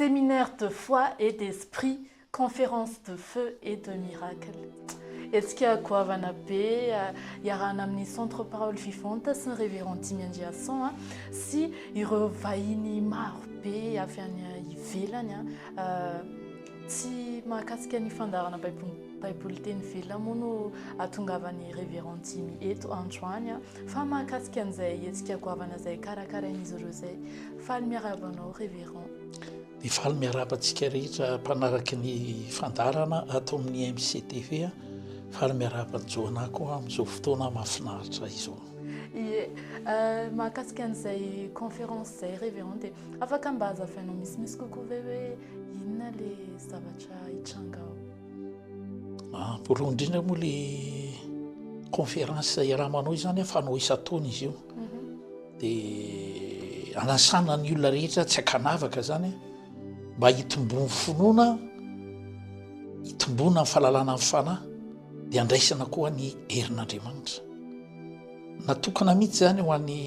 Séminaire de foi et d'esprit, conférence de feu et de miracle. Hetsika goavana be iarahana amin'ny Centre Parole Vivante sy ny Révérend Dimy Andriason sy ireo vahiny maro be avy any ivelany. Tsy mahakasika ny fandaharana Baiboly Teny Velona moa no ahatongavan'ny Révérend Dimy eto androany fa mahakasika an'izay hetsika goavana izay karakarain'izy ireo izay. Faly miarahaba anao Révérend. Dia faly miarahaba antsika rehetra mpanaraky ny fandaharana ato amin'ny MCTV. Faly miarahaba an'i Johanna koa amin'izao fotoana mahafinaritra izao. Ie, mahakasika an'izay conférence izay Révérend dia afaka mba hazavainao misimisy kokoa ve hoe inona ilay zavatra hitranga ao? Ah, voalohany indrindra moa le conférence iaraha-manao izany fanao isan-taona izy io. Dia anasana ny olona rehetra tsy ankanavaka zany mba hitombon'ny finoana, hitombona ny fahalalana ny fanahy, dia andraisana koa ny herin'Andriamanitra. Natokana mihitsy zany ho an'ny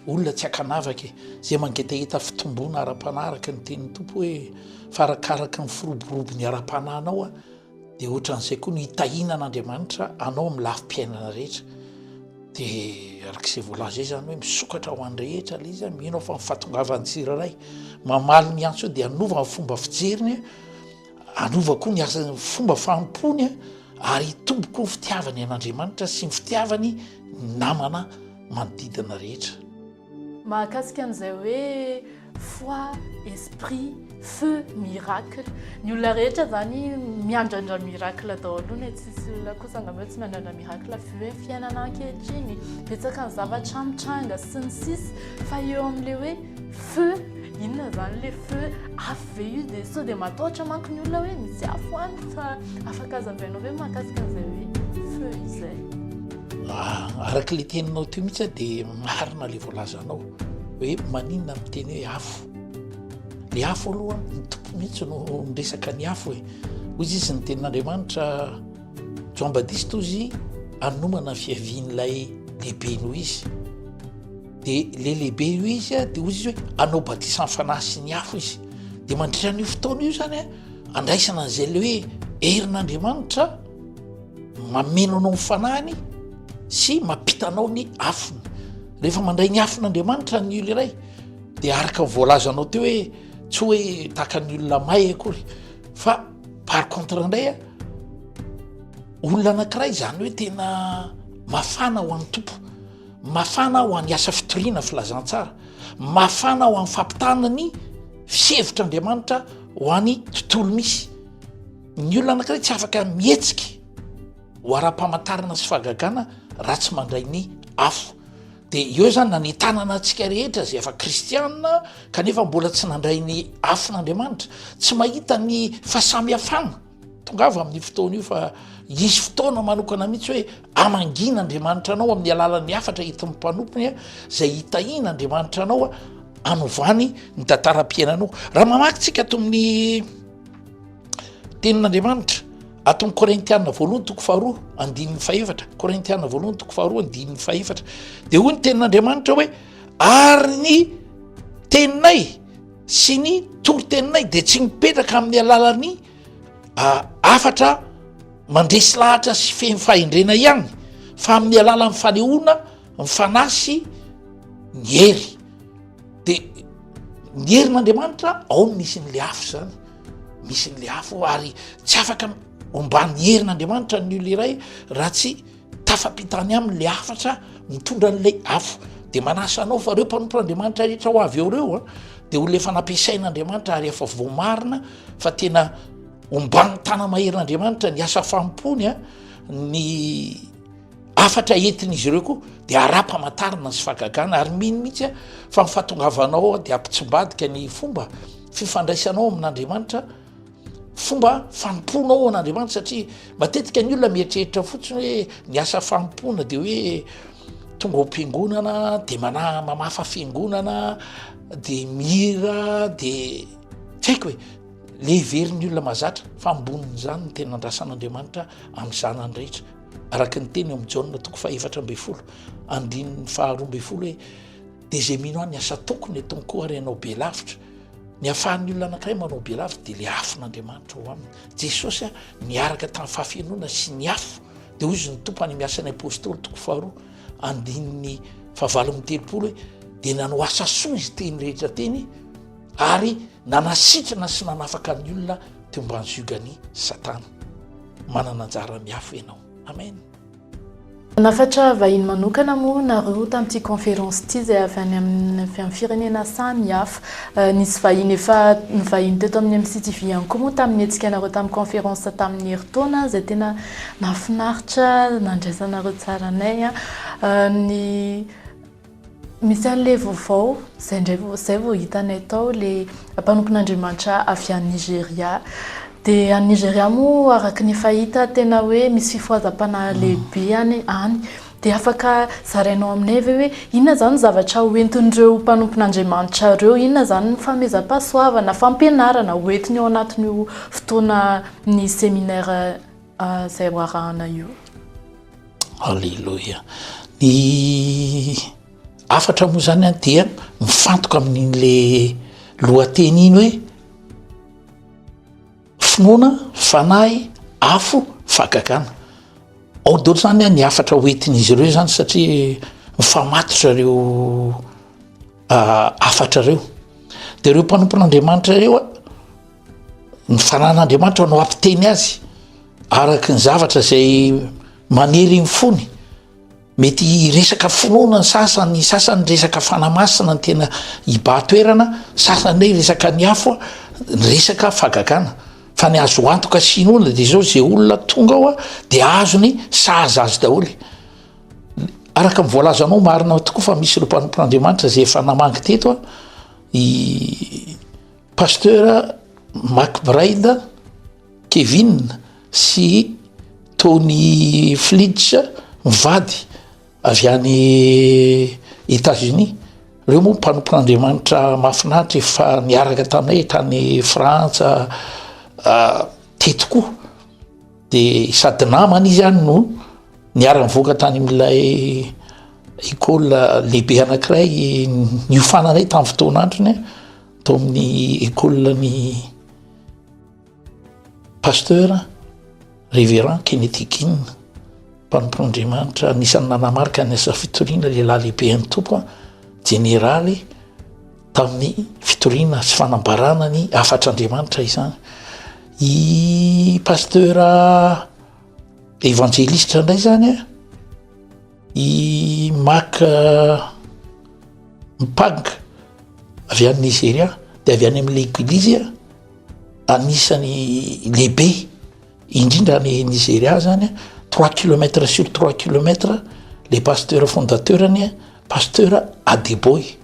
olona tsy ankanavaka e, zay mangetaheta fitomboana ara-panahy araka ny tenin'ny Tompo hoe fa arakaraka ny firoborobon'ny ara-panahinao dia ohatran'izay koa no hitahianan'Andriamanitra anao amin'ny lafim-piainana rehetra. Dia araka izay voalaza izay izany hoe misokatra ho an'ny rehetra ilay izy, mino aho fa ny fahatongavan'ny tsirairay mamaly ny antso io dia hanova ny fomba fijeriny, hanova koa ny asa, ny fomba fanompoany ary hitombo koa ny fitiavany an'Andriamanitra sy ny fitiavany ny namana manodidina rehetra. Mahakasika an'izay hoe foi, esprit, feu, miracle. Ny olona rehetra zany miandrandra miracle daholo hono e, tsisy olona kosa angamba hoe tsy miandrandra miracle vu hoe fiainana ankehitriny, betsaka ny zavatra mitranga sy ny sisa fa eo amin'ilay hoe feu, inona zany ilay feu, afo ve io dia sao dia matahotra manko ny olona hoe misy afo any fa afaka azavainao ve mahakasika an'izay hoe feu izay? Ah, araka ilay teninao teo mihitsy dia marina ilay voalazanao hoe maninona miteny hoe afo. Le afo aloha ny tompo mihitsy no miresaka ny afo e. Hoy izy ny tenin'Andriamanitra Jean Baptiste ozy hanomana ny fiavian'ilay lehibe noho izy. Dia le lehibe io izy a, dia hoy izy hoe hanao batisa ny fanahy sy ny afo izy. Dia mandritra an'io fotoana io zany a, andraisana an'izay le hoe herin'Andriamanitra mameno anao ny fanahiny sy mampita anao ny afony. Rehefa mandray ny afon'Andriamanitra ny olona iray dia araka ny voalazanao teo hoe tsy hoe tahaka ny olona may akory fa par contre indray a olona anankiray izany hoe tena mafana ho an'ny tompo mafana ho an'ny asa fitoriana filazantsara mafana ho an'ny fampitana ny fihevitr'Andriamanitra ho an'ny tontolo misy Ny olona anankiray tsy afaka mihetsika ho ara-pamantarana sy fahagagana raha tsy mandray ny afo. Dia eo izany nanentanana antsika rehetra izay efa kristiana kanefa mbola tsy nandray ny afon'Andriamanitra, tsy mahita ny fahasamihafana. Tongava amin'io fotoana io fa hisy fotoana manokana mihitsy hoe hamangian'Andriamanitra anao amin'ny alalan'ny hafatra entin'ny mpanompony izay hitahian'Andriamanitra anao hanovany ny tantaram-piainanao. Raha mamaky tsika ato amin'ny Tenin'Andriamanitra, ato amin'ny Korintiana voalohany toko faharoa andininy fahefatra, Korintiana voalohany toko faharoa andininy fahefatra, dia hoy ny tenin'Andriamanitra hoe ary ny teninay sy ny toriteninay dia tsy mipetraka amin'ny alalan'ny hafatra mandresy lahatra sy feno fahendrena ihany fa amin'ny alalan'ny fanehoana ny fanahy sy ny hery. De ny herin'Andriamanitra ao no misy an'le afo zany, misy an'le afo ary tsy afaka omban'ny herin'Andriamanitra ny olona iray raha tsy tafampitany aminy le hafatra mitondra an'le afo. De manasa anao fa reo mpanompon'Andriamanitra rehetra ho avy eo reo a de olona efa nampiasain'Andriamanitra ary efa voamarina fa tena omban'ny tana-maherin'Andriamanitra ny asa fanompoany a, ny Hafatra entin'izy ireo koa dia ara-pamantarana sy fahagagana ary mino mihitsy aho fa ny fahatongavanao ao dia hampitsimbadika ny fomba fifandraisanao amin'Andriamanitra, fomba fanompoanao an'Andriamanitra satria matetika ny olona mieritreritra fotsiny hoe ny asa fanompoana dia hoe tonga ao am-piangonana dia mana- mamafa fiangonana dia mihira dia tsy haiko e, le heverin'ny olona mahazatra fa ambonin'izany ny tena andrasan'Andriamanitra amin'ny zanany rehetra. Araka ny teny ao amin'ny Jaona toko fahefatra ambin'ny folo, andininy faharoa ambin'ny folo hoe, Dia izay mino ahy ny asa ataoko no ataony koa ary hanao be lavitra. Ny ahafahan'ny olona anankiray manao be lavitra dia ilay afon'Andriamanitra ao aminy. Jesosy niaraka tamin'ny fahafenoana sy ny afo dia hoy izy ny Tompo any amin'ny Asan'ny Apostoly toko faharoa andininy fahavalo amby telopolo hoe dia nanao asa soa izy teny rehetra teny ary nanasitrana sy nanafaka ny olona teo ambany ziogan'i Satana. Manana anjara miafo ianao. Amen. Nanafatra vahiny manokana moa nareo tamin'ity conférence ity izay avy any amin'ny avy amin'ny firenena samy hafa. Nisy vahiny efa nivahiny teto amin'ny MCTV ihany koa moa tamin'ny hetsika nareo tamin'ny conférence tamin'ny herintaona izay tena nahafinaritra nandraisanareo tsara anay. Ny Misy an'ilay vaovao, izay indray vao izay vao hitanay tao, ilay mpanompon'Andriamanitra avy any Nigeria. Dia any Nigeria moa araka ny efa hita tena hoe misy fifohazam-panahy lehibe any any. Dia afaka zarainao aminay ve hoe inona izany ny zavatra hoentin'ireo mpanompon'Andriamanitra ireo, inona izany ny fanomezam-pahasoavana, fampianarana hoentiny ao anatin'io fotoana ny séminaire izay ho arahana io. Aleloia. Ny hafatra moa zany an dia mifantoka amin'in'le lohateny iny hoe finoana, fanahy, afo, fahagagana. Ao daholo zany an ny hafatra hoentin'izy ireo zany satria mifamatotra ireo hafatra ireo. De ireo mpanompon'Andriamanitra ireo an, Ny fanan'Andriamanitra no hampiteny azy araka ny zavatra izay manery ny fony. Mety hiresaka finoana ny sasany, ny sasany resaka fanamasina ny tena hibahan-toerana, sasany indray resaka ny afo, ny resaka fahagagana. Fa ny azo antoka sy inoana dia izao, izay olona tonga ao dia azony sahaza azy daholo. Araka ny voalazanao, marina tokoa fa misy ireo mpanompon'Andriamanitra izay efa namangy teto i Pasteur McBride Kevin sy Tony Flitch mivady avy any Etats-Unis. Ireo moa mpanompon'Andriamanitra mahafinaritra efa niaraka taminay tany Frantsa teto koa. Dia sady namana izy any no niara-nivoaka tany amin'ilay école lehibe anankiray niofananay tamin'ny fotoan'androny tao amin'ny école ny pasteur révérend Kenneth Hagin, mpanompon'Andriamanitra anisan'ny nanamarika ny asa fitoriana, lehilahy lehibe an'ny Tompo, jeneraly tamin'ny fitoriana sy fanambarana ny hafatr'Andriamanitra izany. I pasteur evanjelista indray zany a, i Mac Mpag avy any Nigeria, de avy any amin'ilay eglizy anisan'ny lehibe indrindra any Nigeria zany, trois kilomètres sur trois kilomètres, le pasteur fondateur-ny, pasteur Adeboye.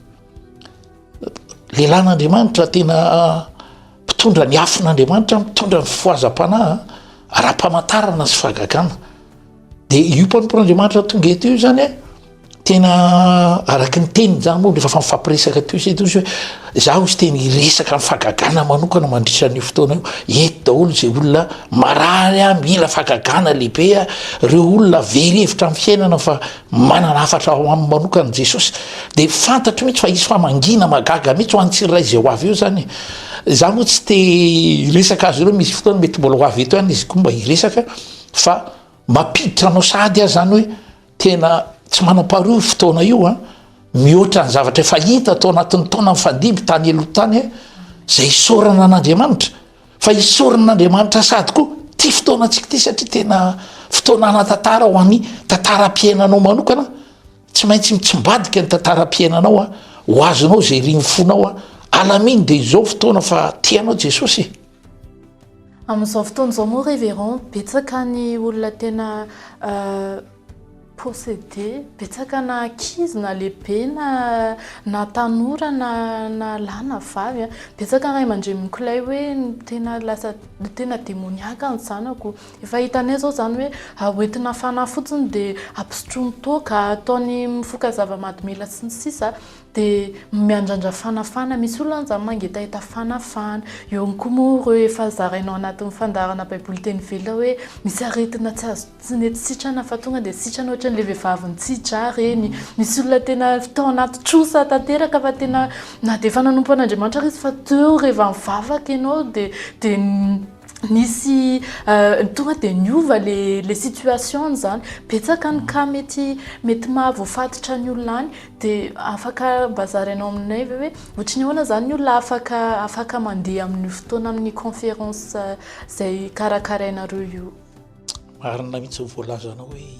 Lehilahin'Andriamanitra tena mpitondra ny afon'Andriamanitra, mitondra ny fifohazam-panahy, ara-pamantarana sy fahagagana. De io mpanompon'Andriamanitra tonga eto io zany a, tena araky ny teniny zany moa rehefa mifampiresaka teo isika teo hoe zaho izy teny hiresaka ny fahagagana manokana mandritra an'io fotoana io, eto daholo izay olona marary a, mila fahagagana lehibe a, ireo olona very hevitra amin'ny fiainana fa Manana hafatra ao aminy manokana Jesosy. Dia fantatro mihitsy fa hisy famangiana mahagaga mihitsy ho an'ny tsirairay izay ho avy eo izany e. Izaho moa tsy te hiresaka azy ireo, misy fotoana mety mbola ho avy eto ihany izy koa mba hiresaka fa mampiditra anao sahady aho izany hoe tena tsy manam-paharoa io fotoana io an, mihoatra ny zavatra efa hita tao anatin'ny taona nifandimby tany aloha tany izay isaorana an'Andriamanitra. Fa isaorana an'Andriamanitra sady koa ty fotoanantsika ity satria tena fotoana hanan-tantara ho an'ny tantaram-piainanao manokana, tsy maintsy mitsimbadika ny tantaram-piainanao a, ho azonao izay irin'ny fonao a, alamino dia izao fotoana fa tia anao Jesosy e. Amin'izao fotoana izao moa Révérend, betsaka ny olona tena Possédé, betsaka na ankizy na lehibe na na tanora na na lahy na vavy a, betsaka ny ray aman-dreny mikolay hoe tena lasa tena demoniaka ny zanako, efa hitanay zao zany hoe hoentina fanahy fotsiny dia ampisotroiny toaka, ataony mifoka zava-mahadomelina sy ny sisa. Dia miandrandra fanafana, misy olona any izany mangetaheta fanafana. Eo ihany koa moa ireo efa zarainao anatin'ny fandaharana Baiboly Teny Velona hoe misy aretina tsy azo tsy nety sitrana fa tonga dia sitrana ohatran'ilay vehivavy nitsitra ireny. Misy olona tena tao anaty trosa tanteraka fa tena na dia efa nanompo an'Andriamanitra ary izy fa teo rehefa nivavaka ianao dia dia nisy tonga dia niova le le situation-ny izany. Betsaka ny cas mety mety mahavoafatotra ny olona any. Dia afaka mba zarainao aminay ve hoe ohatry ny ahoana izany ny olona afaka afaka mandeha amin'io fotoana amin'ny conférence izay karakarainareo io? Marina mihitsy ny voalazanao hoe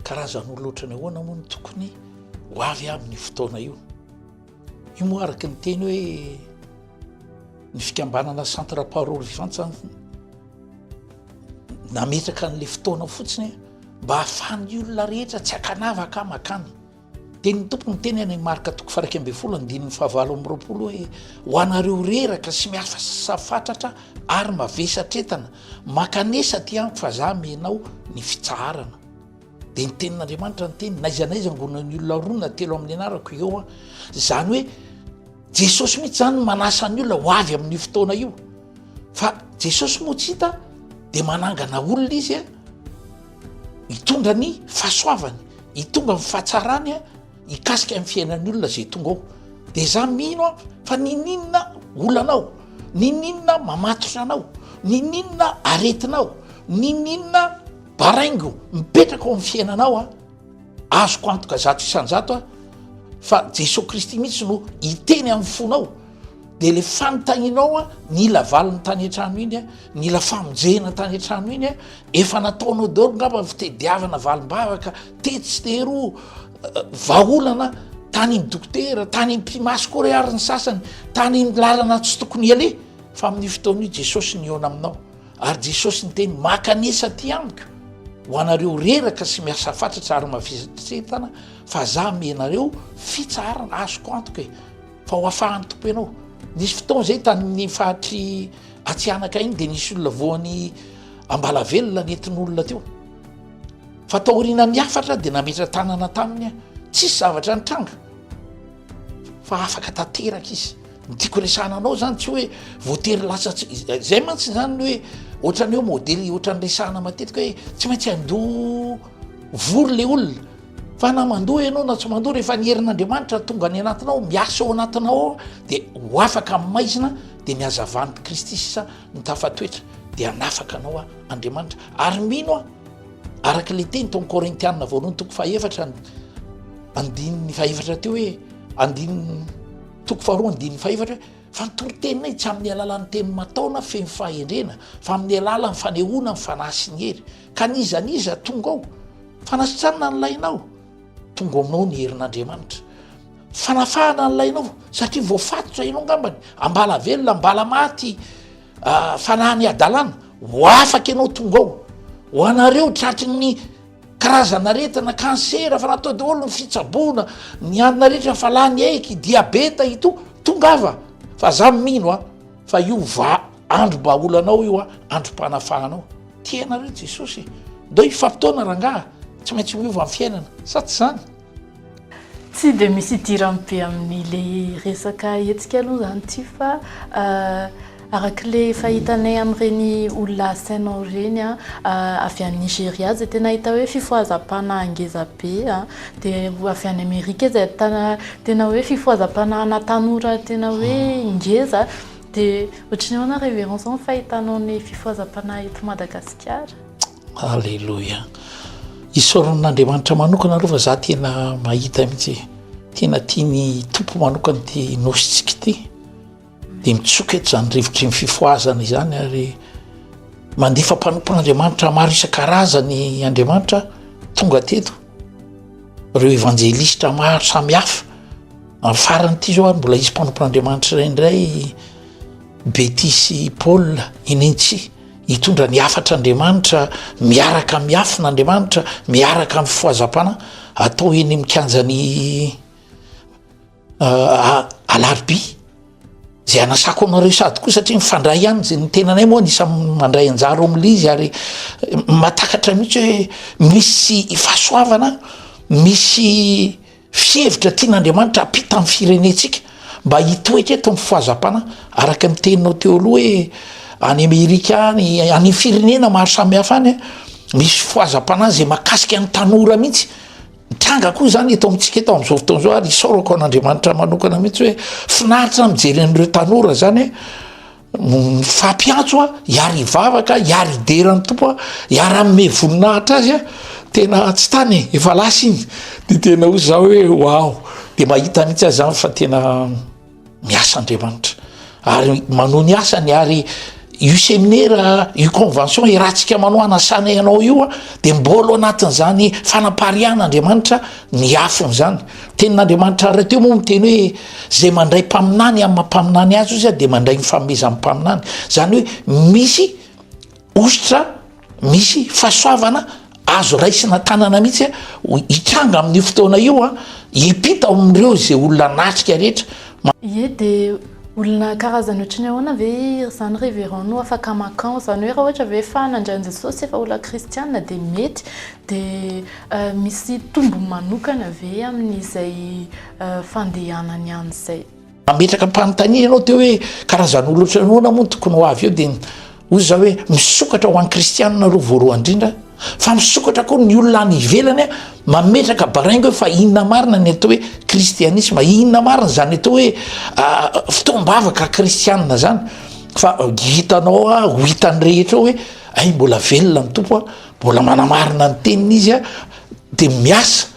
karazan'olona ohatry ny ahoana moa no tokony ho avy amin'io fotoana io. Io moa araka ny teny hoe ny fikambanana Centre Parole Vivante zany nametraka an'ilay fotoana fotsiny mba hahafahan'ny olona rehetra tsy ankanavaka makany. Tenin'ny Tompo miteny any Marka toko faha 11 andininy fahavalo amby roapolo hoe ho anareo reraka sy miasa fatratra ary mavesatretana, mankanesa aty amiko fa za amenao ny fitsaharana. Dia ny tenin'Andriamanitra niteny, n'aiza n'aiza angonan'ny olona roa na telo amin'ny anarako eo aho. Izany hoe Jesosy mihitsy izany manasa ny olona ho avy amin'io fotoana io. Fa Jesosy moa tsy hita dia manangana olona izy a. Hitondra ny fahasoavany, hitonga ny fahatsarany, hikasika ny fiainan'ny olona izay tonga ao. Dia za mino aho fa niniana olanao, niniana mamatotra anao, niniana aretinao, niniana baraingo mipetraka ao amin'ny fiainanao aho. Azoko antoka 100% aho fa Jesoa Kristy mihitsy no hiteny amin'ny fonao. Dia le fanontanianao a, nila valiny tany an-trano iny a, nila famonjena tany an-trano iny a, efa nataonao daholo ngamba ny fitediavana valim-bavaka tetsy sy teroa, vahaolana tany amin'ny dokotera, tany amin'ny mpimasy koa re ary ny sasany, tany amin'ny lalana tsy tokony hialeha, fa amin'io fotoana io Jesosy nihaona aminao, ary Jesosy niteny, makanesa aty amiko, ho anareo reraka sy miasa fatratra ary mavesatra fa za amenareo fitsaharana, azoko antoka e. Fa ho afahan'ny Tompo ianao. Nisy fotoana izay tany amin'ny faritry Atsihanaka iny dia nisy olona voan'ny ambalavelona nentin'olona teo. Fa taorianan'ny hafatra dia nametra-tanana taminy aho. Tsisy zavatra nitranga fa afaka tanteraka izy. Ny tiako resahana anao zany tsy hoe voatery lasa tsy zay mantsy zany ny hoe ohatran'ny hoe modely ohatran'ny resahana matetika hoe tsy maintsy andoha vory le olona. Fa na mandoa ianao na tsy mandoa, rehefa ny herin'Andriamanitra tonga any anatinao, miasa ao anatinao ao, dia ho afaka amin'ny maizina, dia ny hazavan'i Kristy sisa no tafatoetra, dia hanafaka anao Andriamanitra. Ary mino aho, araka ilay teny tao amin'ny Korintianina voalohany toko fahefatra, andininy fahefatra teo hoe, andininy toko faharoa andininy fahefatra hoe, fa ny toriteninay tsy amin'ny alalan'ny teny mataona feno fahendrena, fa amin'ny alalan'ny fanehoana ny fanahy sy ny hery. Ka n'iza n'iza tonga ao, Fanasitranana ny lainao, tonga ao aminao ny herin'Andriamanitra. Fanafahana ny lainao, satria voafatotra ianao angambany, ambala velona, ambala maty, ah, fanahy ny hadalana, ho afaka ianao tonga ao. Ho anareo tratry ny karazana aretina, kansera, fa natao daholo ny fitsaboana, ny anona rehetra fa lany aiky, diabeta ito, tongava, fa za mino a, fa io va androm-bahaolanao io a, androm-panafahanao. Tia anareo Jesosy e. Ndao hifampitaona rangaha, tsy maintsy miova ny fiainana, sa tsy izany? Tsy dia misy idirany be amin'ilay resaka hetsika aloha izany ity fa araka ilay efa hitanay amin'ireny olona asainao ireny avy any Nigeria izay tena hita hoe fifohazam-panahy ngeza be dia avy any Amerika izay ahitana tena hoe fifohazam-panahina tanora tena hoe ngeza Dia ohatry ny ahoana Révérend zao ny fahitanao ny fifohazam-panahy eto Madagasikara? Alléluia. Isaorana an'Andriamanitra manokana aloha fa za tena mahita mihitsy e. Tena tian'ny Tompo manokana ity nosintsika ity. Dia mitsoka eto izany rivotry ny fifohazana izany ary mandefa mpanompon'Andriamanitra maro isan-karazany Andriamanitra tonga teto. Ireo evanjelistra maro samihafa. Amin'ny farany ity izao ary mbola hisy mpanompon'Andriamanitra iray indray, Betty sy Paul Inentsy, hitondra ny hafatr'Andriamanitra miaraka amin'ny afon'Andriamanitra, miaraka amin'ny fifohazam-panahy, atao eny amin'ny kianjan'i Alarobia. Izay hanasako anareo sady koa satria mifandray ihany izay ny tenanay moa anisan'ny mandray anjara ao amin'ilay izy ary mahatakatra mihitsy hoe misy fahasoavana, misy. fihevitra tian'Andriamanitra hampita amin'ny firenentsika mba hitoetra eto amin'ny fifohazam-panahy, araka ny teninao teo aloha hoe any Amerika any, any amin'ny firenena maro samihafa any, misy fifohazam-panahy izay mahakasika ny tanora mihitsy. Mitranga koa izany eto amintsika eto amin'izao fotoana izao ary isaorako an'Andriamanitra manokana mihitsy hoe finaritra mijery an'ireo tanora izany hoe Mifampiantso a, hiara hivavaka, hiara hidera ny Tompo a, hiara hanome voninahitra azy a, tena tsy tany e, efa lasa iny, de tena hoy za hoe waouh, de mahita mihitsy aho zany fa tena miasa Andriamanitra, ary manohy ny asany ary io seminera, io convention iarahantsika manao hanasana ianao io a, de mbola ao anatin'izany fanapariahana Andriamanitra ny afony izany. Tenin'Andriamanitra rahateo moa miteny hoe izay mandray mpaminany amin'ny maha mpaminany azy ozy dia mandray ny fanomezan'ny mpaminany. Izany hoe misy hosotra, misy fahasoavana azo raisina tanana mihitsy hitranga amin'io fotoana io, hiampita ao amin'ireo izay olona natrika rehetra. Ie dia olona karazany ohatry ny ahoana ve izany Révérend no afaka mankao? Izany hoe raha ohatra ve efa nandray an'i Jesosy efa olona kristiana dia mety dia Misy tombony manokana ve amin'izay fandehanany any izay? Nametraka fanontaniana ianao teo hoe karazan'olona ohatran'ny ahoana moa no tokony ho avy eo dia hoy za hoe misokatra ho an'ny kristianina aloha voalohany indrindra fa misokatra koa ny olona any ivelany mametraka baraingo hoe fa inona marina ny atao hoe kristianisma, inona marina izany atao hoe fotoam-bavaka kristianina izany fa hitanao ho hitan'ny rehetra ao hoe hay mbola velona ny Tompo Mbola manamarina ny teniny izy dia miasa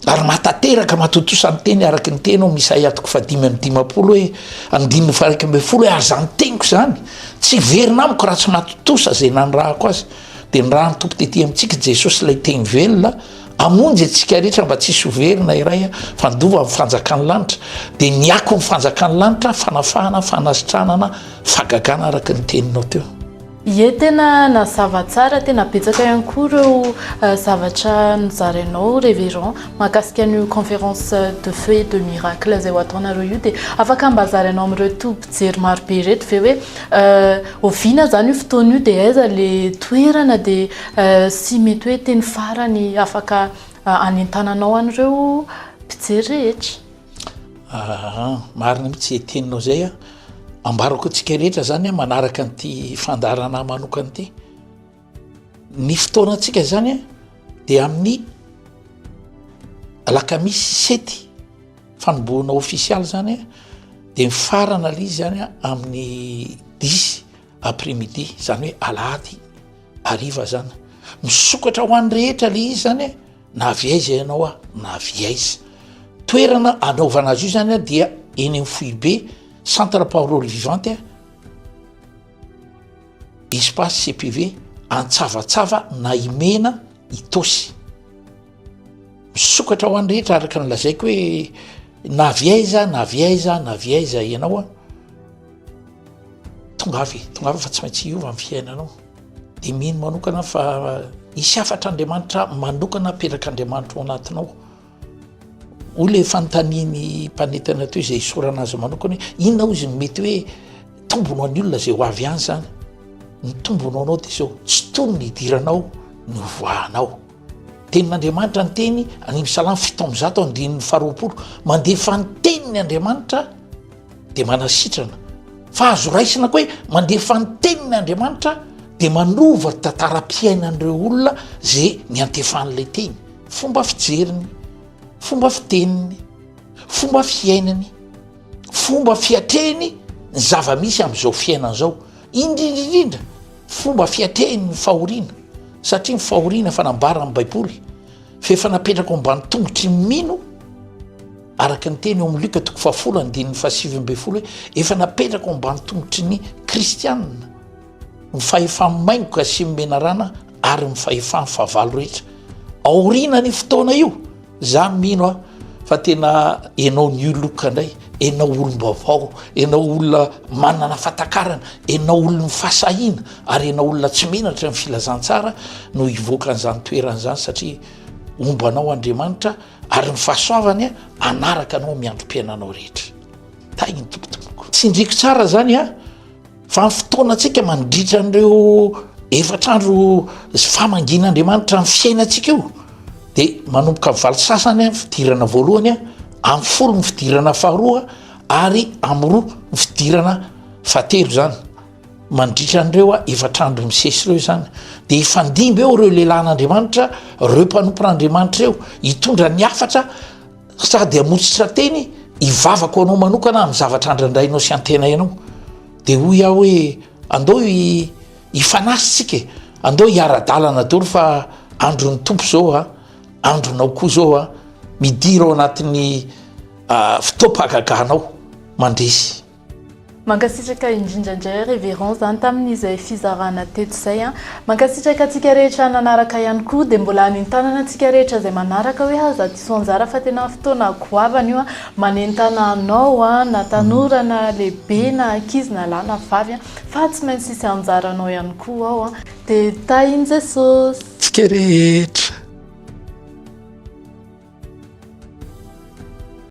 ary mahatanteraka mahatontosa ny teny araka ny teny ao amin'ny Isaia toko fahadimy amby dimampolo hoe andininy faha-iraika ambin'ny folo hoe ary izany teniko izany tsy hiverina amiko raha tsy mahatontosa izay nanirahako azy. Dia nirahan'ny Tompo tety amintsika Jesosy ilay teny velona hamonjy antsika rehetra mba tsy hisy ho very na iray fa handova ny fanjakan'ny lanitra. Dia ny akon'ny fanjakan'ny lanitra fanafahana, fanasitranana, fahagagana araka ny teninao teo. Ie tena nazava tsara, tena betsaka ihany koa ireo zavatra nozarainao Révérend mahakasika an'io conférence de feu et de miracle izay ho ataonareo io dia afaka mba zarainao amin'ireo mpijery marobe ireto ve hoe oviana izany io fotoana io dia aiza le toerana dia sy mety hoe teny farany afaka hanentananao an'ireo mpijery rehetra. Aa, marina mihitsy izay teninao izay a. Ambarako antsika rehetra zany a manaraka an'ity fandaharana manokana ity. Ny fotoanantsika zany a dia amin'ny alakamisy sety fanombohana ofisialy zany a dia mifarana ilay izy zany a amin'ny dix après midi zany hoe alahady hariva zany. Misokatra ho an'ny rehetra ilay izy zany a. Na avy aiza ianao a, na avy aiza. Toerana anaovana azy io zany a dia eny amin'ny foibe Centre Parole Vivante a, Espace CPV Antsavatsava na Imena Itaosy. Misokatra ho an'ny rehetra araka ny lazaiko hoe na avy aiza na avy aiza na avy aiza ianao a, tongava e, tongava fa tsy maintsy hiova ny fiainanao. Dia mino manokana fa hisy hafatr'Andriamanitra manokana apetrak'Andriamanitra ao anatinao. Hoy ilay fanontanian'ny mpanentana teo izay isaorana azy manokana hoe inona hoy izy no mety hoe tombony ho an'ny olona izay ho avy any izany. Ny tombony ho anao dia izao, tsy toy ny hidiranao no hivoahanao. Tenin'Andriamanitra ny teny any amin'ny Salamo 107 andininy faharoapolo, mandefa ny teniny Andriamanitra dia manasitrana fa azo raisina koa hoe mandefa ny teniny Andriamanitra dia manova tantaram-piainan'ireo olona ze niantefan'ilay teny, fomba fijeriny, fomba fiteniny, fomba fiainany, fomba fiatrehiny ny zava-misy amin'izao fiainana izao, indrindra indrindra fomba fiatrehiny ny fahoriana satria ny fahoriana efa nambaran'ny Baiboly fa efa napetraka ao ambany tongotry ny mino Araka ny teny ao amin'ny Lioka toko fahafolo andininy fahasivy ambin'ny folo hoe efa napetraka ao ambany tongotry ny kristianina ny fahefan'ny maingoka sy ny menarana ary ny fahefan'ny fahavalo rehetra. Aoriana ny fotoana io, za mino aho fa tena enao new look indray, enao olom-baovao, enao olona manana fahatakarana, enao olon'ny fahasahiana ary enao olona tsy menatra ny filazantsara no hivoaka an'izany toerana izany satria homba anao Andriamanitra Ary ny fahasoavany hanaraka anao amin'ny androm-piainanao rehetra. Tahin'ny Tompo tompoko. Tsindriko tsara zany a, fa ny fotoanantsika mandritra an'ireo efatr'andro famangian'Andriamanitra ny fiainantsika io. Dia manomboka amin'ny valo sasany ny fidirana voalohany, amin'ny folo ny fidirana faharoa ary amin'ny roa ny fidirana fahatelo izany. Mandritra an'ireo efatr'andro misesy ireo izany dia hifandimby eo ireo lehilahin'Andriamanitra, ireo mpanompon'Andriamanitra ireo, hitondra ny hafatra sady hamotsitra teny hivavaka ho anao manokana amin'ny zavatra andrandrainao sy antenainao. Dia hoy aho hoe andao hifanasy tsika e, andao hiara-dalana daholo fa andron'ny Tompo izao a, andronao koa izao a, midira ao anatin'ny fotoam-pahagaganao mandresy. Mankasitraka indrindra indray Révérend zany tamin'izay fizarana teto izay an. Mankasitraka antsika rehetra nanaraka ihany koa dia mbola hanentanana antsika rehetra izay manaraka hoe aza diso anjara fa tena fotoana goavana io an. Manentana anao an, na tanora na lehibe na ankizy na lahy na vavy an, fa tsy maintsy hisy anjaranao ihany koa ao an. Dia tahin'i Jesosy. Tsika rehetra.